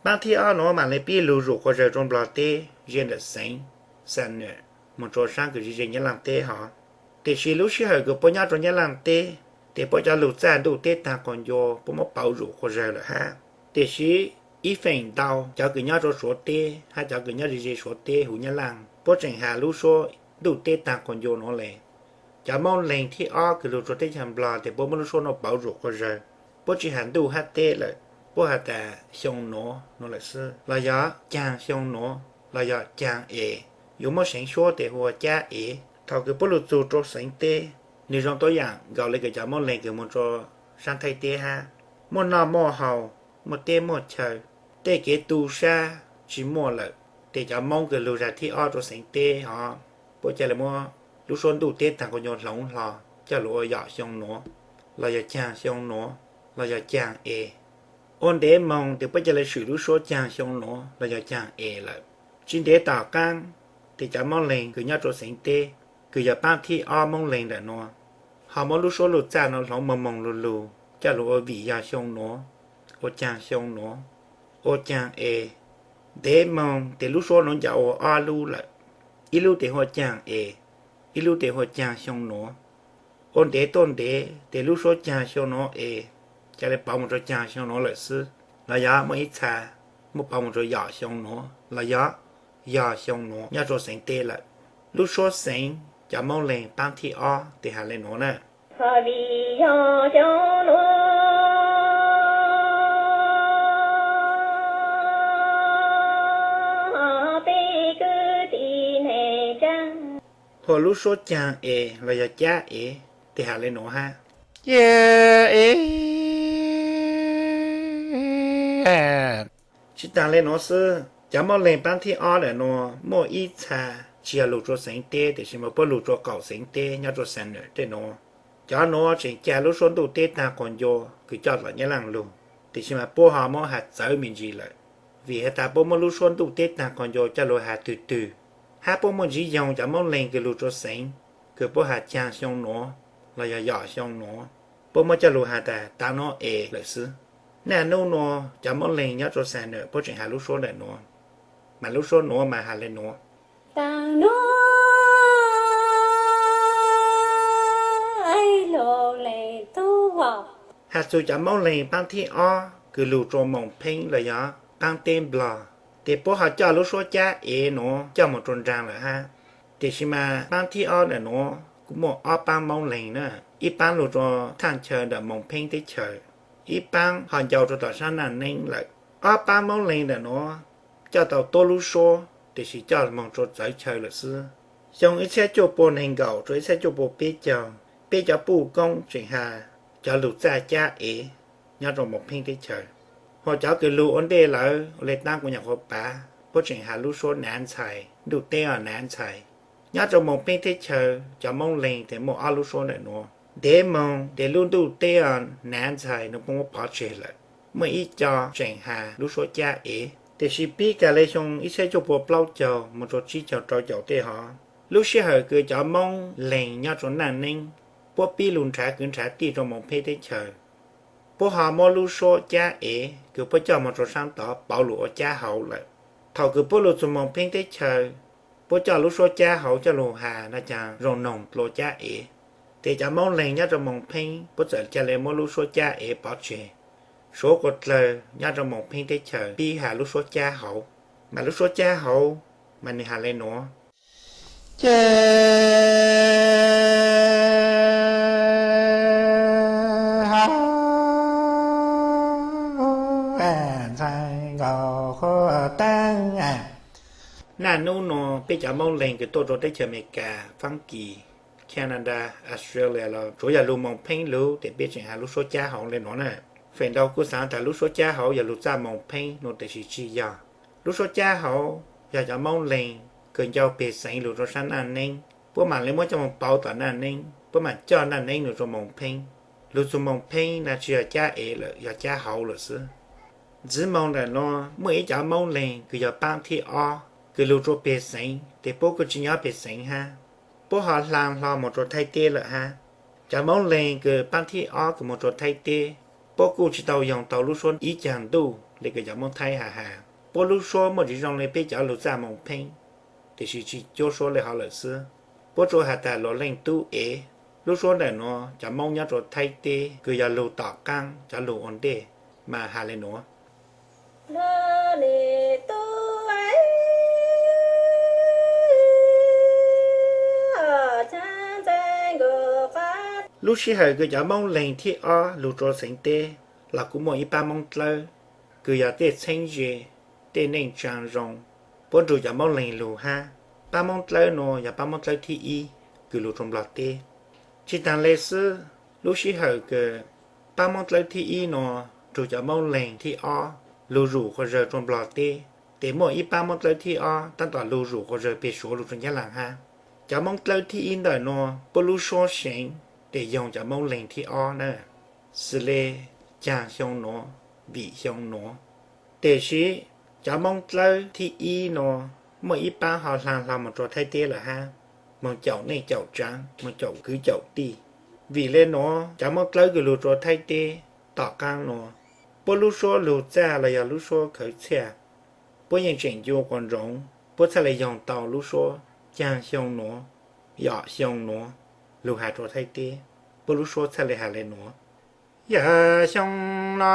Paab thib ob nuav maam le pib lug zuqc quas zawg rua Nplog teb ze ntawm xeev Xam Nwm moog rua saab kws ze ze Nyab Laaj teb hov. Tiam sis lub sij hawm kws puab nyob rua Nyab Laaj teb, tes puab cov lug txaj ntuj teb taag quas ncua puab muab pauv zuqc quas zawg lawm hab. Tiam sis ib feem ntau cov kws nyob rua Suav teb hab cov kws nyob ze ze Suav teb huv Nyab Laaj puab tseem has lub suab ntuj teb taag quas ncua nuav le. Cov Moob Leeg thib ob kws lug rua teb chaws Nplog tes puab muab lub suab nuav pauv zuqc quas zawg. Puab tsi has ntuj hab teb lawm, puab has tas xyoo nuav nuav lawm xwb, los yog caag xyoo nuav los yog caag es. Yuav muab seev suab tes hu ua cab es. Thaus kws puab lug txug rua xeev teb, nwg zoo tuab yaam nkaus le kws cov Moob Leeg kws moog rua saab Thaib teb hab, muaj noj muaj haus, muaj teb muaj chaw, tej kev tu sab tsi muaj lawm. Tes cov Moob kws lug zag thib ob rua xeev teb hov, puab ca le muab lub suab ntuj teb taag quas ncua hloov hlo coj lug ua yom xyoo nuav, los yog caag xyoo nuav, los yog caag es. Ua ntev moog tes puab ca le swm lub suab caag xyoo nuav los yog caag es lawm. Tsi ntev tom qaab, tes cov Moob Leeg kws nyob rua xeev teb, kws yog paab thib ob Moob Leeg ntawm nuav, ho muab lub suab lug txaj nuav hloov moog moog lug lug coj lug ua vim yog xyoo nuav, ua caag xyoo nuav, ua caag es. Ntev moog tes lub suab nuav nco ua ob lub lawm, ib lub tes hu ua caag es, ib lub tes hu ua caag xyoo nuav. Ua ntev tuaj ntev tes lub suab caag xyoo nuav es ca le pauv moog rua caag xyoo nuav lawm xwb, los yog muaj ib txha muab pauv moog rua yom xyoo nuav los yog yog xyoo nuav nyob rua xeev teb lawm. Lub suab xeev cov Moob Leeg paab thib ob tes has le nuav na. Vim yog xyoo nuav peb kwv tij neej tsaa. Hu lub suab caag es los yog cab es tes has le nuav hab. Caag es. Tsi taag le nuav xwb, cov Moob Leeg paab thib ob ntawm nuav muaj ib txha tsi yog lug rua xeev teb tiam sis mas puab lug rua qaum xeev teb nyob rua Xam Nwm tej nuav. Cov nuav tseem ca lub suab ntuj teb taag quas ncua kws coj tom Nyab Laaj lug, tiam sis mas puab ho muab has txawv me ntsis lawm, vim has tas puab muab lub suab ntuj teb taag quas ncua coj lug has twg twg, hab puab muaj ntsiv yoog cov Moob Leeg kws lug rua xeev, kws puab has caag xyoo nuav los yog yom xyoo nuav, puab muab coj lug has tas tav nuav es lawm xwb. Naj nub nuav cov Moob Leeg nyob rua Xam Nwm puab tseem has lub suab ntawm nuav, mas lub suab nuav mas has le nuav. Taag nuav lug le tub. Has txug cov Moob Leeg paab thib ob kws lug rua Moos Pheeb los yog qaab teb Nplog, tes puab ho coj lub suab cab es nuav coj moog rua nraag lawm hab. Tiam sis mas paab thib ob ntawm nuav kuj muaj ob paab Moob Leeg na, ib paab lug rua thaaj chaw ntawm Moos Pheeb teb chaws, ib paab ho ncau rua tom saab Naj Neeb lawm. Ob paab Moob Leeg ntawm nuav coj tau tuab lub suab, tiam sis coj moog rua txawv chaw lawm xwb. Xyoo ib txhiab cuaj pua neeg nkaum rua ib txhiab cuaj pua peb caug, peb cov puj koob tseem has cov lug txaj cab es nyob rua Moos Pheeb teb chaws. Ho cov kws lug ua ntej lawm ua le taab kuv nyuam qhuav pav, puab tseem has lub suab nav ntxhais, ntuj teb os nav ntxhais. Nyob rua Moos Pheeb teb chaws cov Moob Leeg tes muaj ob lub suab ntawm nuav. Ntev moog tes lub ntuj teb os nav ntxhais nuav puab muab pov tseg lawm, muaj ib co tseem has lub suab cab es. Tiam sis pib kag le xyoo ib txhiab cuaj pua plaub caug moog rua tsib caug rau caum tej hov, lub sij hawm kws cov Moob Leeg nyob rua Naj Neeb puab pib lug nrhav kwv nrhav tij rua Moos Pheeb teb chaws, puab ho muab lub suab cab es kws puab coj moog rua saab tod pauv lug ua cab hauv lawm. Thaus kws puab lug txug Moos Pheeb teb chaws, puab coj lub suab cab hauv coj lug has no caag zoo noog dlua cab es. Tes cov Moob Leeg nyob rua Moos Pheeb puab txawm ca le muab lub suab cab es pov tseg. Suav kuas dlawg nyob rua Moos Pheeb teb chaws pib has lub suab cab hauv, mas lub suab cab hauv mas nwg has le nuav. Cab hauv ntxhais nkaus qhuav taag. Naj nub nuav peb cov Moob Leeg kws tuaj rua teb chaws Amelikas, Faab Kis, Canada, Australia los tsuav yog lug Moos Pheeb lug tes peb tseem has lub suab cab hauv le nuav na. Feem ntau kuj xaav tas lub suab cab hauv yog lug txaj Moos Pheeb nuav tes sis tsi yog. Lub suab cab hauv yog cov Moob Leeg kws ncau peg xeev lug rua saab Naj Neeb, puab maam le muab coj moog pauv tom Naj Neeb, puab maam coj Naj Neeb lug rua Moos Pheeb. Lug txug Moos Pheeb na tsi yog cab es lawm, yog cab hauv lawm xwb. Ntxiv moog ntawm nuav muaj ib cov Moob Leeg kws yog paab thib ob kws lug rua peg xeev tes puab kuj tsi nyob peg xeev hab, puab ho hla hlo moog rua Thaib teb lawm hab. Cov Moob Leeg kws paab thib ob kws moog rua Thaib teb, puab kuj tsi tau yoog tau lub suab ib caag ntuj le kws cov Moob Thaib has has. Puab lub suab muaj tsis zoo le peb cov lug txaj moo pheeb, tiam sis tsis cuab suab le hov lawm xwb. Puab tsuas has tas luas leej tub ev. Lub suab ntawm nuav cov Moob nyob rua Thaib teb kws yog lug tom qaab cov lug ua ntej mas has le nuav. Lub sij hawm kws cov Moob leeg thib ob lug rua xeev teb los kuj muaj ib paab Moob Dlawb kws yog tej txheeb ze, tej neej tsaa zoo, puab nrug cov Moob leeg lug hab. Paab Moob Dlawb nuav yog paab Moob Dlawb thib ib kws lug rua Nplog teb. Tsis taag le xwb, lub sij hawm kws paab Moob Dlawb thib ib nuav nrug cov Moob leeg thib ob lug zum quas zawg rua Nplog teb, tes muaj ib paab Moob Dlawb thib ob taab tom lug zum quas zawg peg Suav lug rua Nyab Laaj hab. Cov Moob Dlawb thib ib ntawm nuav puab lub suab seev tes yoog cov Moob leeg thib ob na, xws le caag xyoo nuav, vim xyoo nuav. Tiam sis cov Moob Dlawb thib ib nuav muaj ib paab ho hla hlo moog rua Thaib teb lawm hab, moog caum neej caum tsaav, moog caum kwv caum tij. Vim le nuav cov Moob Dlawb kws lug rua Thaib teb tom qaab nuav, puab lub suab lug txaj los yog lub suab khawv txhiaj, puab yeej tseem ncu quas ntsoov, puab txhaj le yoog tau lub suab caag xyoo nuav, yom xyoo nuav, lug has rua Thaib teb, puab lub suab txhaj le has le nuav: Yam xyoo no